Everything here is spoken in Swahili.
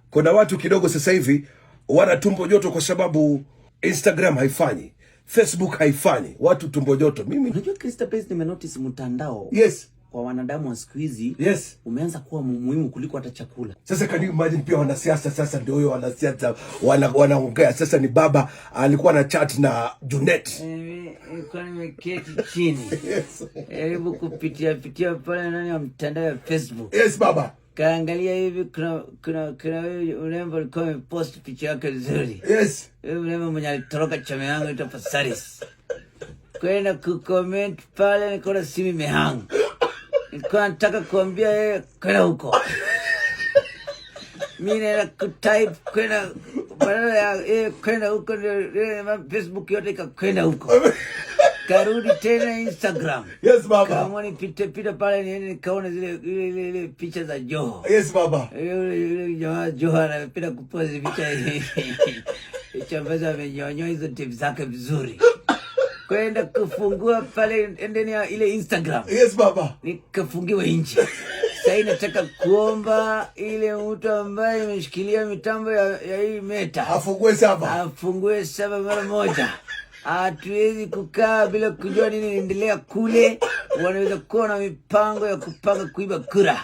Kuna watu kidogo sasa hivi wana tumbo joto kwa sababu Instagram haifanyi, Facebook haifanyi, watu tumbo joto. Mimi Unajua, Krista Pace, nimenotice mtandao kwa wanadamu wa siku hizi umeanza kuwa muhimu kuliko hata chakula. Sasa can you imagine, pia wanasiasa sasa ndio huyo wanasiasa wanaongea sasa. Ni baba alikuwa na chat na Junet. Nilikuwa nimeketi chini, jaribu kupitia pitia pale ndani ya mtandao ya Facebook, Yes, baba. Kaangalia hivi, kuna huyu mrembo alikuwa amepost picha yake nzuri. Huyu mrembo mwenye alitoroka chama yangu anaitwa Pasaris, kwenda kucomment pale, nikaona simu imehang. Nilikuwa nataka kuambia yeye kwenda huko, mi naenda kutype kwenda, badala ya yeye kwenda huko, ndio Facebook yote ikakwenda huko. Karudi tena Instagram. Yes, baba. Kama nipite pita pale niende nikaone zile ile picha za Joho. Yes, baba. Yule jamaa Joho anapenda kupost picha ambazo amenyonyoa hizo tips zake vizuri. Kwenda kufungua pale endeni ya ile Instagram, Yes, baba. Nikafungiwa nje. Sasa hii nataka kuomba ile mtu ambaye imeshikilia mitambo ya hii Meta afungue saba. Afungue saba mara moja. Hatuwezi kukaa bila kujua nini inaendelea kule. Wanaweza kuwa na mipango ya kupanga kuiba kura.